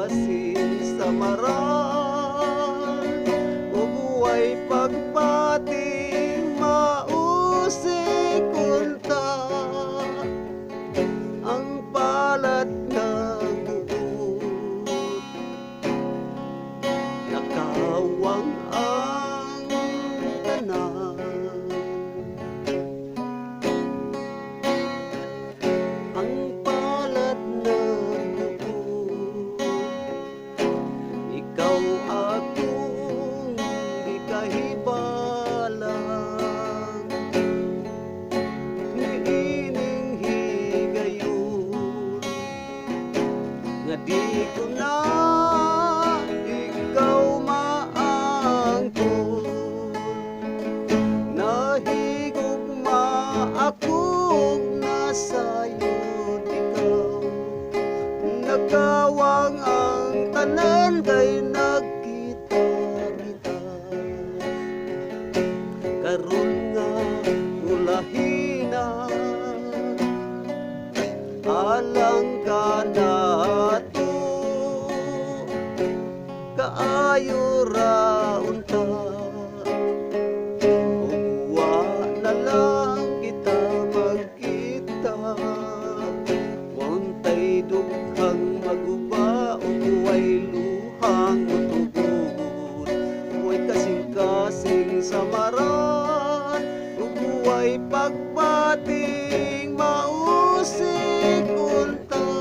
kasing-kasing samaran ug way pagbating mausik unta ang palad nga buot. Nakawang ang tanan, ang palad nagbuot. Ikaw akong gikahibalang niining higayon nga di ko na ikaw maangkon. Nahigugma akong nasayod ikaw. Nakawang ang tanan kay nagkita kita. Karon nga ulahina alang kanato, kaayo ra unta ug wa na lang kita magkita. Wantay dughang maguba ug way luhang mutugod, way kasing-kasing samaran ug way pagbating mausik unta.